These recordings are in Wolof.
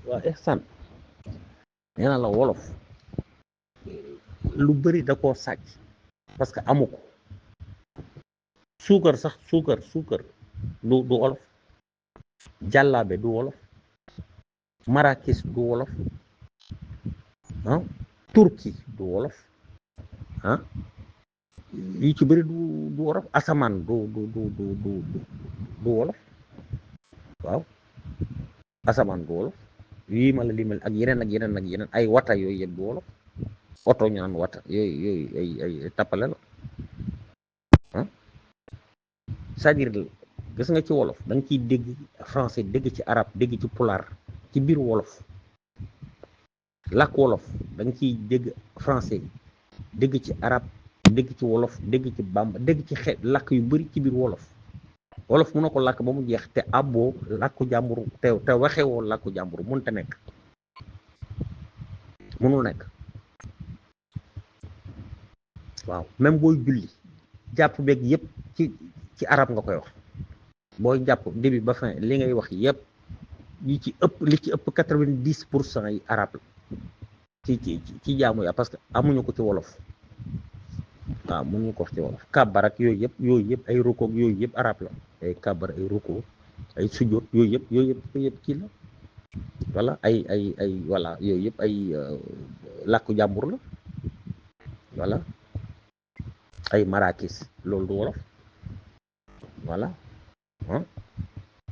waaw ihsan nee na la wolof lu bëri da koo sàcc parce que amu ko suukar sax suukar du wolof jàllaabe du wolof marakis du wolof ah turki du wolof ah yu ci bëri du wolof asamaan du wolof waaw asamaan du wolof yii ma la limal ak yeneen ay wata yooyu yëpp du wolof oto ñu naan wata yooyu ay tappale la ah c'est-à-dire gis nga ci wolof da nga ciy dégg français dégg ci arab dégg ci pulaar ci biir wolof làkk wolof da nga ciy dégg français dégg ci arab dégg ci wolof dégg ci bamba dégg ci xeet làkk yu bari ci biir wolof wolof mun na ko làkk ba mu jeex te àbboo làkku jàmburu te waxewoo làkku jàmburu mënta nekk mënul nekk waaw même booy julli jàpp beeg yëpp ci arab nga koy wax booy jàpp début ba fin li ngay wax yëpp li ci ëpp 90% yi arab la ci jaamu ya parce que amuñu ko ci wolof waaw mënuñu ko wax ci wolof kàbbar ak yooyu yëpp ay ruko ak yooyu yëpp arab la ay kàbbar ay ruko ay sujjóot yooyu yëpp kii la voilà ay voilà yooyu yëpp ay làkku jàmbur la voilà ay marakis loolu du wolof voilà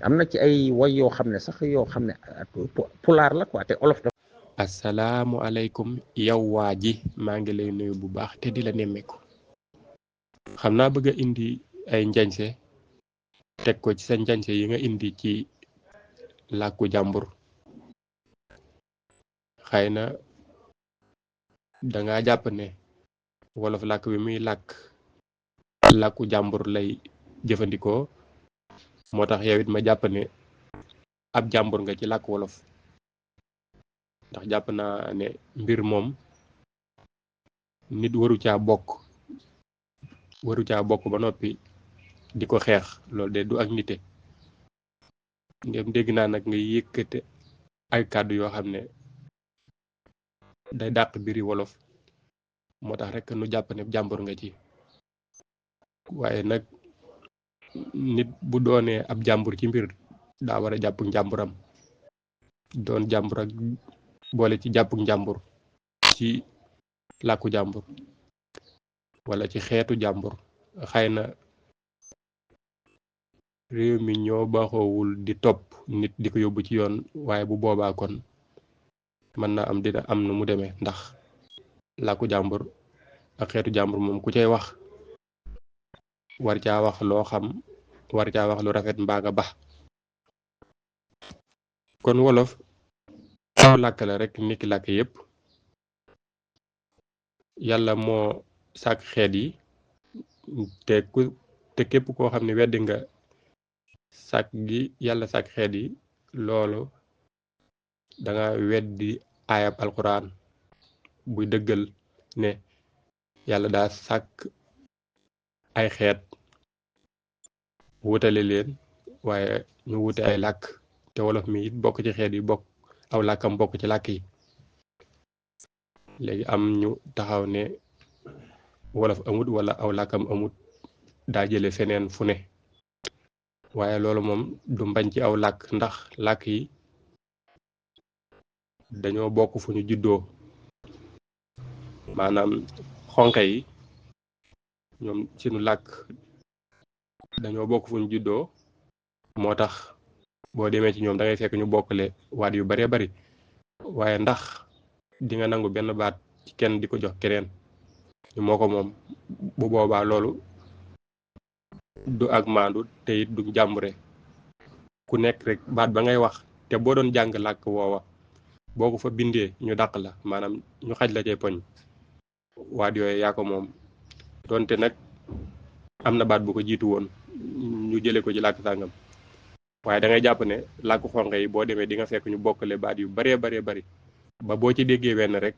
am na ci ay way yoo xam ne sax yoo xam ne pulaar la quoi te olof dafa asalaamualeykum yow waa ji maa ngi lay nuyu bu baax te di la nemmeeku xam naa bëgg a indi ay njañse teg ko ci sa njañse yi nga indi ci làkku jàmbur xëy na danga jàpp ne wolof làkk bi muy làkku jàmbur lay jëfandikoo moo tax yow it ma jàpp ne ab jàmbur nga ci làkk wolof ndax jàpp naa ne mbir moom nit waru caa bokk ba noppi di ko xeex loolu de du ak nite ngeen dégg naa nag nga yëkkate ay kàddu yoo xam ne day dàq biri wolof moo tax rek nu jàpp ne jàmbur nga ci waaye nag nit bu doonee ab jàmbur ci mbir daa war a jàpp njàmburam doon jàmbur ak boole ci jàpp njàmbur ci làkku jàmbur wala ci xeetu jàmbur xëy na réew mi ñoo baaxoowul di topp nit di ko yóbbu ci yoon waaye bu boobaa kon mën na am dina am nu mu demee ndax làkku jàmbur ak xeetu jàmbur moom ku cay wax war caa wax loo xam war caa wax lu rafet mbaa nga bax kon wolof aw làkk la rek niki làkk yépp yàlla moo sàkk xeet yi te képp koo xam ne weddi nga sàkk gi yàlla sàkk xeet yi loolu danga weddi aayab alquran buy dëggal ne yàlla daa sàkk ay xeet wutale leen waaye ñu wute ay làkk te wolof mi it bokk ci xeet yi bokk aw làkkam bokk ci làkk yi léegi am ñu taxaw ne wolof amut wala aw làkkam amut daa jële feneen fu ne waaye loolu moom du mbañ ci aw làkk ndax làkk yi dañoo bokk fu ñu juddoo maanaam xonqe yi ñoom sunu làkk dañoo bokk fu ñu juddoo moo tax boo demee ci ñoom da ngay fekk ñu bokkale waat yu baree bari waaye ndax di nga nangu benn baat ci kenn di ko jox keneen ñu moo ko moom bu boobaa loolu du ak maandu te it du jàmbure ku nekk rek baat ba ngay wax te boo doon jàng làkk woowa boo ko fa bindee ñu dàq la maanaam ñu xaj la cay poñ waat yooyu yaa ko moom donte nag am na baat bu ko jiitu woon ñu jële ko ci làkk sàngam waaye da ngay jàpp ne làkku xonq yi boo demee di nga fekk ñu bokkale baat yu baree bari ba boo ci déggee wenn rek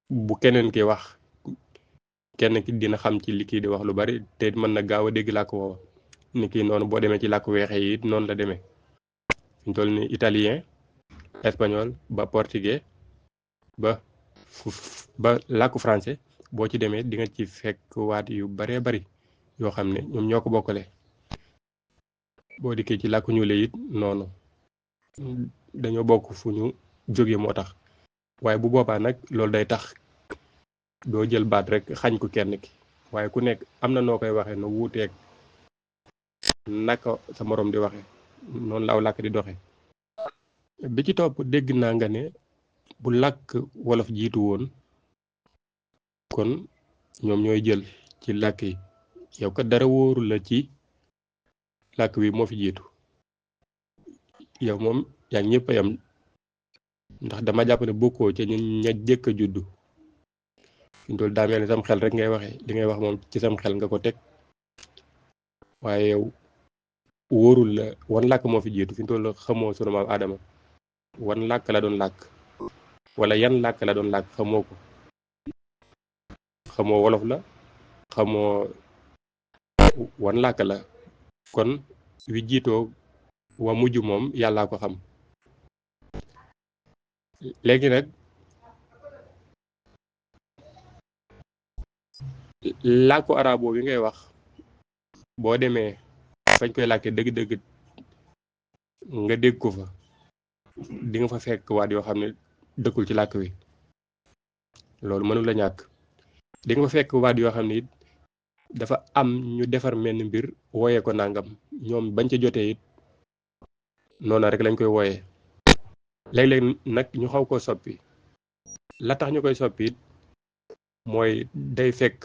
bu keneen ki wax kenn ki dina xam ci li kii di wax lu bari te mën na gaaw a dégg làkk woowa ni kii noonu boo demee ci làkk weexe yi it noonu la demee ñu toll ni italien espagnol ba portugais ba làkku français boo ci demee di nga ci fekk waat yu baree bari yoo xam ne ñoom ñoo ko bokkale boo dikkee ci làkku ñuule it noonu dañoo bokk fu ñu jóge moo tax waaye bu boobaa nag loolu day tax doo jël baat rek xañ ko kenn ki waaye ku nekk am na noo koy waxee no wuuteeg naka sa moroom di waxe noonu la aw làkk di doxe bi ci topp dégg naa nga ne bu làkk wolof jiitu woon kon ñoom ñooy jël ci làkk yi yow kat dara wóoru la ci làkk wi moo fi jiitu yow moom yaa ngi ñëpp a yam ndax dama jàpp ne bokkoo ca ñun ña jëkk a juddu fi toll daa mel ni sam xel rek ngay waxee li ngay wax moom ci sam xel nga ko teg waaye yow wóorul la wan làkk moo fi jiitu fi toll xamoo sunu maam Aadama wan làkk la doon làkk wala yan làkk la doon làkk xamoo ko xamoo wolof la xamoo wan làkk la kon wi jiitoo wa mujj moom yàllaa ko xam léegi nag làkku arabo bi ngay wax boo demee fañ koy làkkee dëgg-dëgg nga dégg ko fa di nga fa fekk waat yoo xam ne dëkkul ci làkk wi loolu mënul la ñàkk di nga fa fekk waat yoo xam ne it dafa am ñu defar menn mbir wooyee ko nangam ñoom bañ ca jotee it noona rek lañ koy wooyee léeg-léeg nag ñu xaw koo soppi la tax ñu koy soppi it mooy day fekk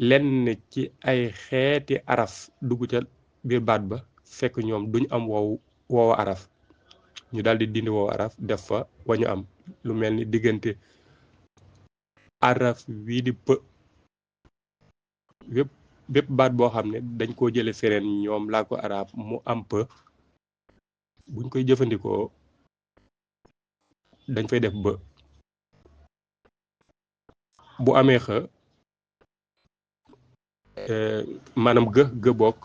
lenn ci ay xeeti araf dugg ca biir baat ba fekk ñoom duñ am woowa araf ñu daal di dindi woowa araf def fa wañu am lu mel ni diggante araf wii di pë bépp baat boo xam ne dañ koo jële feneen ñoom laa ko arab mu am pë buñ koy jëfandikoo dañ fay def bë bu amee xa maanaam gë bokk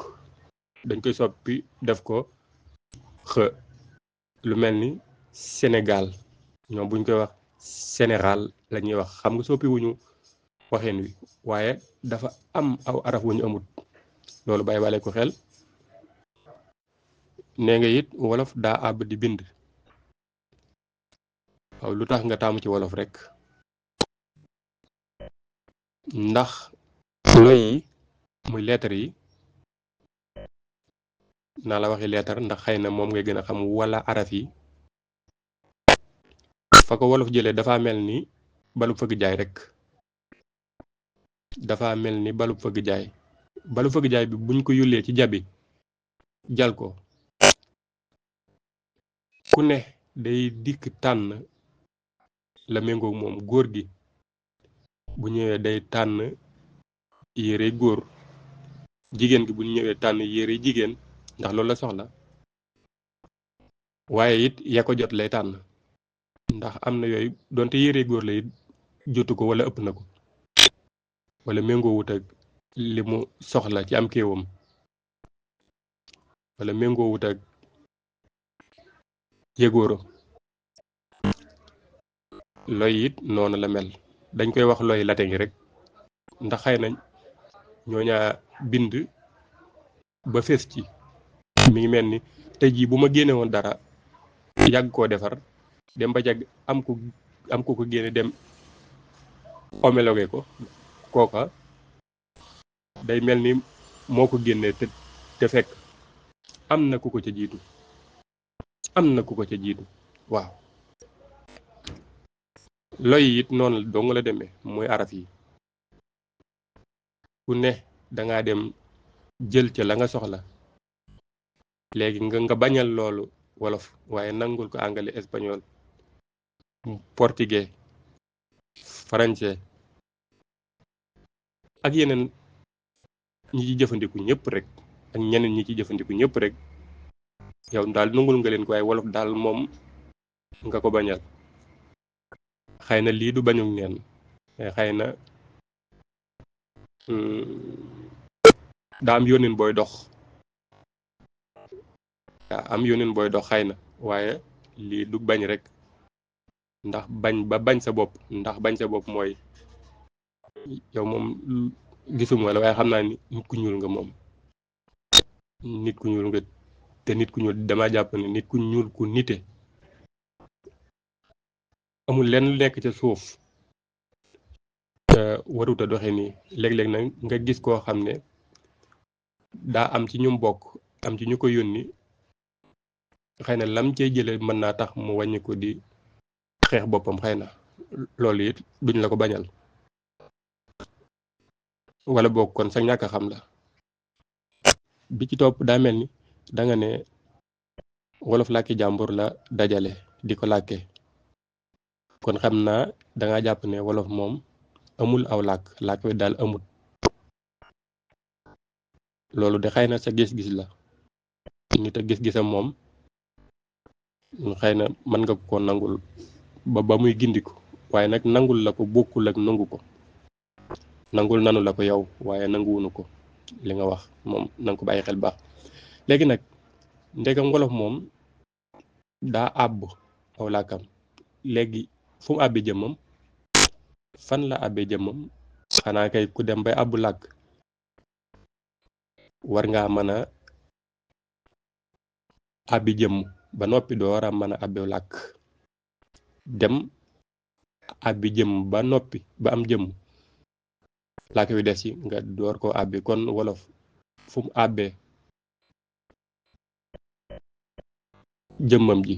dañ koy soppi def ko xë lu mel ni Sénégal ñoom buñ koy wax Sénégal la ñuy wax xam nga soppi wuñu waxeen wi waaye dafa am aw araf wu ñu amut loolu bàyyi wale ko xel nee nga it wolof daa àbb di bind waaw lu tax nga taamu ci wolof rek ndax loy yi muy lettre yi naa la waxi lettre ndax xëy na moom ngay gën a xam wala araf yi fa ko wolof jëlee dafa mel ni balu fëgg jaay rek dafa mel ni balu fëgg jaay bi buñ ko yullee ci jabi jal ko ku ne day dikk tànn la méngoog moom góor gi bu ñëwee day tànn yére góor jigéen gi bu ñëwee tànn yére jigéen ndax loolu la soxla waaye it ya ko jot lay tànn ndax am na yooyu donte yére góor la it jotu ko wala ëpp na ko wala méngoo wut ak li mu soxla ci am kéewam wala méngoo wut ak yëgóoro loy it noonu la mel dañ koy wax loy late ngi rek ndax xëy nañ ñooñaa bind ba fees ci mi ngi mel ni tey jii bu ma génne woon dara yàgg koo defar dem ba jag am ku ko génne dem homologué ko kooka day mel ni moo ko génne te fekk am na ku ko ca jiitu waaw loy it noonu dong la demee mooy araf yi ku ne dangaa dem jël ca la nga soxla léegi nga bañal loolu wolof waaye nangul ko anglais espagnol portugais français ak yeneen ñi ci jëfandiku ñëpp rek ak ñeneen ñi ci jëfandiku ñëpp rek yow daal nangul nga leen ko waaye wolof daal moom nga ko bañal xëy na lii du bañu neen xëy na daa am yónneen booy dox am yonin booy dox xëy na waaye lii du bañ rek ndax bañ sa bopp ndax bañ sa bopp mooy yow moom gisuma la waaye xam naa ni nit ku ñuul nga moom nit ku ñuul nga te nit ku ñuul dama jàpp ne nit ku ñuul ku nite amul lenn lu nekk ca suuf waruta doxe nii léeg-léeg nag nga gis koo xam ne daa am ci ñum bokk am ci ñu ko yónni xëy na lam cey jële mën naa tax mu wàññi ko di xeex boppam xëy na loolu it duñ la ko bañal wala boog kon sa ñàkk a xam la bi ci topp daa mel ni danga ne wolof làkki jàmbur la dajale di ko làkke kon xam naa danga jàpp ne wolof moom amul aw làkk wi daal amut loolu de xëy na sa gis-gis la nit a gis-gisam moom xëy na mën nga ko nangul ba muy gindiku waaye nag nangul la ko bokkul ak nangu ko nangul nanu la ko yow waaye nanguwunu ko li nga wax moom nanga ko bàyyi xel baax léegi nag ndegam wolof moom daa àbb aw làkkam léegi fu mu àbbi jëmmam fan la àbbee jëmmam xanaa kay ku dem bay àbbu làkk war ngaa mën a àbbi jëmm ba noppi door a mën a àbbi làkk dem àbbi jëmm ba noppi ba am jëmm làkk wi des ci nga door koo àbbi kon wolof fu mu àbbee jëmmam ji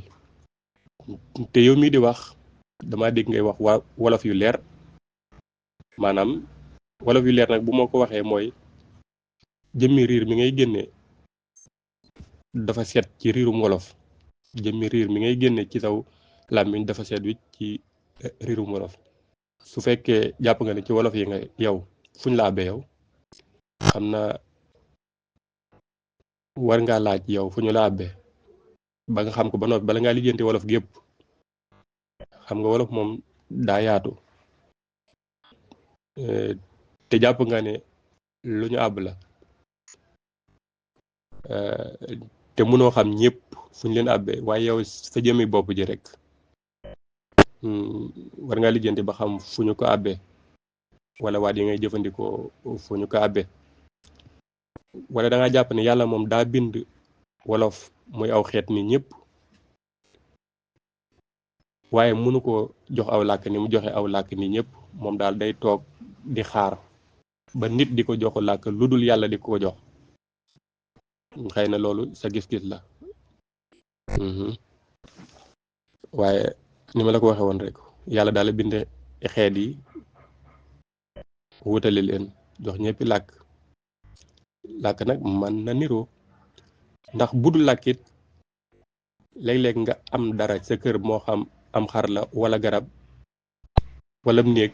te yow mii di wax dama dégg ngay wax wolof yu leer maanaam wolof yu leer nag bu ma ko waxee mooy jëmmi riir mi ngay génne dafa set ci riirum wolof jëmmi riir mi ngay génne ci saw làmmiñ dafa set wi ci riirum wolof su fekkee jàpp nga ne ci wolof yi nga yow fuñ la àbbee yow xam naa war ngaa laaj yow fu ñu la àbbee ba nga xam ko ba noppi bala ngaa lijjanti wolof gépp xam nga wolof moom daa yaatu te jàpp nga ne lu ñu àbb la te mënoo xam ñëpp fu ñu leen àbbee waaye yow sa jëmmi bopp ji rek war ngaa lijjanti ba xam fu ñu ko àbbee wala waat yi ngay jëfandikoo fu ñu ko àbbee wala da nga jàpp ne yàlla moom daa bind wolof muy aw xeet ni ñëpp waaye mënu ko jox aw làkk ni mu joxe aw làkk ni ñëpp moom daal day toog di xaar ba nit di ko joxu làkk lu dul yàlla di ko jox xëy na loolu sa gis-gis la waaye ni ma la ko waxee woon rek yàlla daal bind xeet yi wutali leen jox ñëppi làkk nag man na niroo ndax budul làkkit léeg-léeg nga am dara sa kër moo xam am xar la wala garab wala néeg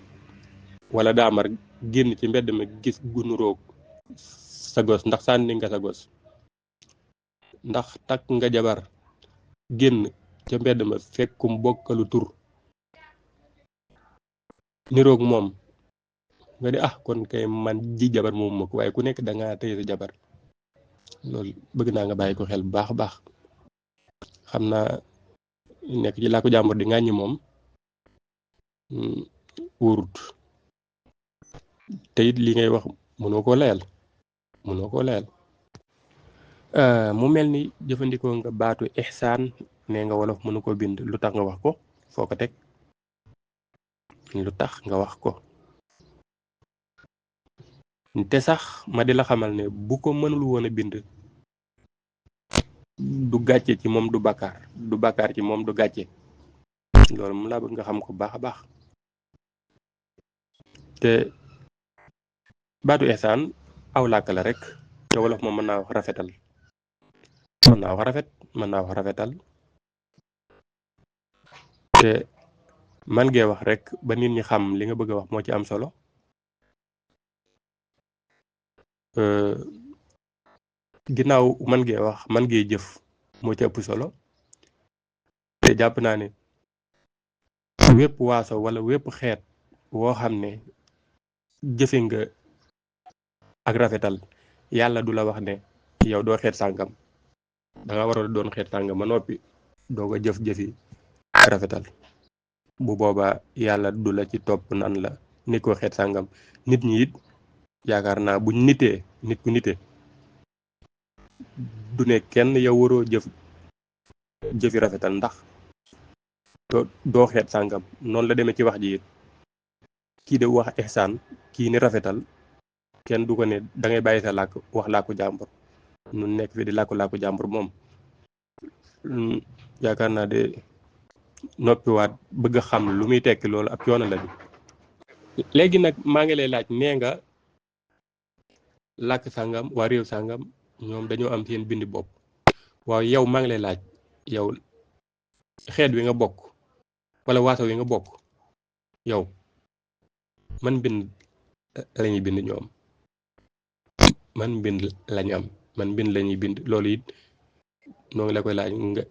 wala daamar génn ci mbedd mi gis gunu roog sa gos ndax sànni nga sa gos ndax takk nga jabar génn ca mbedd ma fekkum bokkalu tur niroog moom nga di kon kay man ji jabar moom ma ko waaye ku nekk danga tëye sa jabar loolu bëgg naa nga bàyyi ko xel bu baax a baax xam naa nekk ci laa ko jàmbur di ŋàññi moom wóorut te it li ngay wax mënoo koo layal mu mel ni jëfandikoo nga baatu ihsaan ne nga wolof mënu ko bind lu tax nga wax ko foo ko teg lu tax nga wax ko te sax ma di la xamal ne bu ko mënul woon a bind du gàcce ci moom du bàkkaar ci moom du gàcce loolu mu laa bëgg nga xam ko baax a baax te baatu ihsaan aw làkk la rek te wolof moom mën naa wax rafetal mën naa wax rafetal te man ngee wax rek ba nit ñi xam li nga bëgg a wax moo ci am solo ginnaaw man ngee wax man ngee jëf moo ci ëpp solo te jàpp naa ne wépp waaso wala wépp xeet woo xam ne jëfe nga ak rafetal yàlla du la wax ne yow doo xeet sàngam da nga war a doon xeet sàngam ba noppi doog a jëf-jëfi rafetal bu boobaa yàlla du la ci topp nan la nit ko xeet sàngam. Nit ñi it yaakaar naa buñ nitee nit ku nite du ne kenn yow waroo jëfi rafetal ndax doo xeet sàngam. Noonu la demee ci wax ji it kii de wax ihsaan kii ni rafetal kenn du ko ne da ngay bàyyi sa làkk wax làkku jàmbur. nun nekk fi di làkku jàmbur moom yaakaar naa de noppiwaat bëgg a xam lu muy tekki loolu ab coono la bi. Léegi nag maa ngi lay laaj nee nga làkk sàngam waa réew sàngam ñoom dañoo am seen bindi bopp. waaw yow maa ngi lay laaj yow xeet wi nga bokk wala waaso wi nga bokk yow man bind lañuy bind ñoom man bind lañ am man bind lañuy bind loolu it noo ngi la koy laaj nga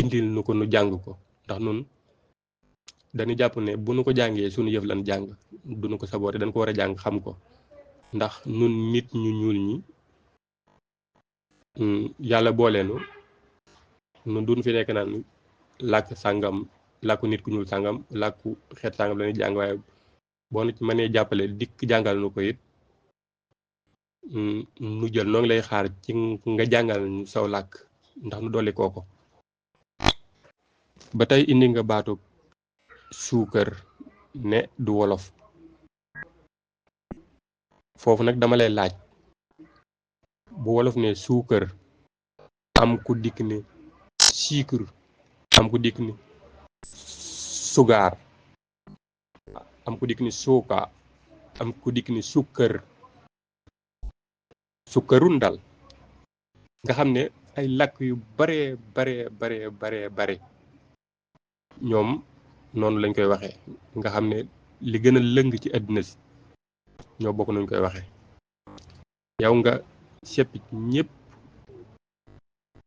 indil nu ko nu jàng ko ndax nun dañu jàpp ne bu nu ko jàngee suñu yëf lan jàng duñu ko saboote dañ ko war a jàng xam ko ndax nun nit ñu ñuul ñi yàlla booleenu nun duñ fi nekk naan làkk sàngam làkku nit ku ñuul sàngam làkku xeet sàngam lañuy jàng waaye boo nu ci mënee jàppale dikk jàngal nu ko it nu jël noo ngi lay xaar ci nga jàngal ñu saw làkk ndax nu dolli kooko. ba tey indi nga baatu suukar ne du wolof foofu nag dama lay laaj bu wolof ne suukar am ku dikk ni siikar am ku dikk ni sugaar am ku dikk ni suuka am ku dikk ni sukkarun dal nga xam ne ay làkk yu bare ñoom noonu lañ koy waxee nga xam ne li gën a lëng ci àddina si ñoo bokk nañ koy waxee yow nga seppi ñëpp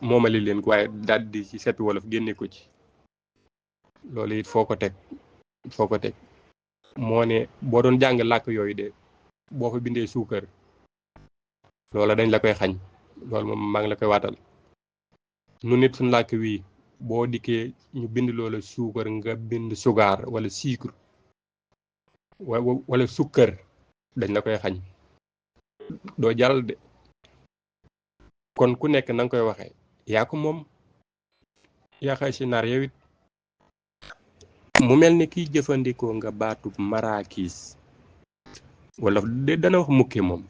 moomali leen waaye daldi ci seppi wolof génne ko ci loolu it foo ko teg moo ne boo doon jàng làkk yooyu de boo fa bindee suukar loola dañ la koy xañ loolu moom maa ngi la koy waatal nu nit suñ làkk wii boo dikkee ñu bind loola suukar nga bind sugaar wala siikar wala sukkër dañ la koy xañ doo jàll de kon ku nekk na nga koy waxee yaa ko moom yaa xay si naar yow it mu mel ni kiy jëfandikoo nga baatu maraakiis wolof de dana wax mukke moom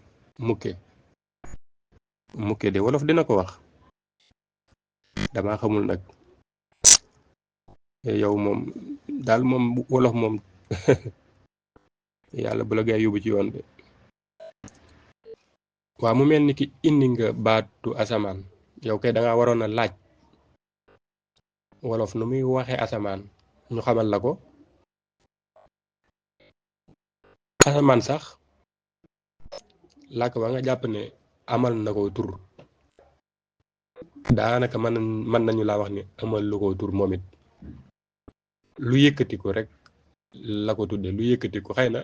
mukke de wolof dina ko wax dama xamul nag yow moom daal moom wolof moom yàlla bu la gaay yóbbu ci yoon de waaw mu mel ni ki indi nga baatu asamaan yow kay danga waroon a laaj wolof nu muy waxee asamaan ñu xamal la ko asamaan sax làkk ba nga jàpp ne amal na ko tur daanaka mën nañu laa wax ni amal lu ko tur moom it lu yëkkati ko rek la ko tudde lu yëkkati ko xëy na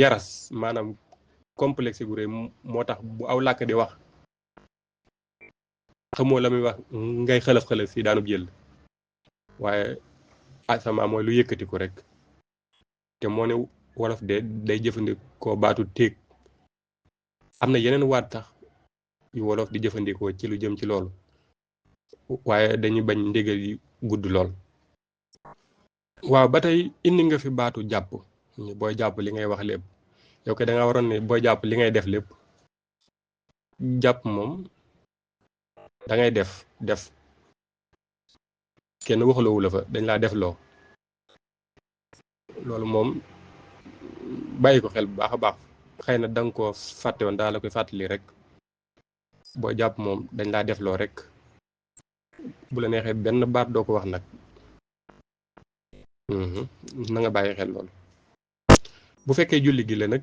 yaras maanaam complexe gu rëy moo tax bu aw làkk di wax xamoo la muy wax ngay xëlëf fii daanub jël waaye asamaan mooy lu yëkkati ko rek te moo ne wolof de day jëfandikoo baatu téeg am na yeneen waat tax yu wolof di jëfandikoo ci lu jëm ci loolu waaye dañuy bañ ndigal yi gudd lool. waaw ba tey indi nga fi baatu jàpp booy jàpp li ngay wax lépp yow kay da nga waroon ne booy jàpp li ngay def lépp jàpp moom da ngay def kenn waxloowu la fa dañ laa def loo loolu moom bàyyi ko xel bu baax a baax xëy na da nga koo fàtte woon daa la koy fàttali rek boo jàpp moom dañ laa def loo rek bu la neexee benn baat doo ko wax nag na nga bàyyi xel loolu. bu fekkee julli gi la nag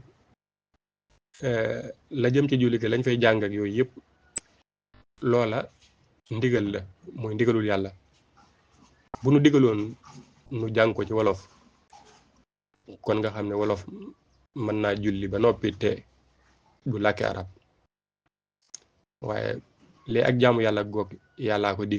la jëm ci julli gi lañ fay jàng ak yooyu yëpp loola ndigal la mooy ndigalul yàlla bu nu digaloon nu jàng ko ci wolof kon nga xam ne wolof mën naa julli ba noppi te du làkki arab waaye lee ak jaamu yàlla goog yàllaa ko dig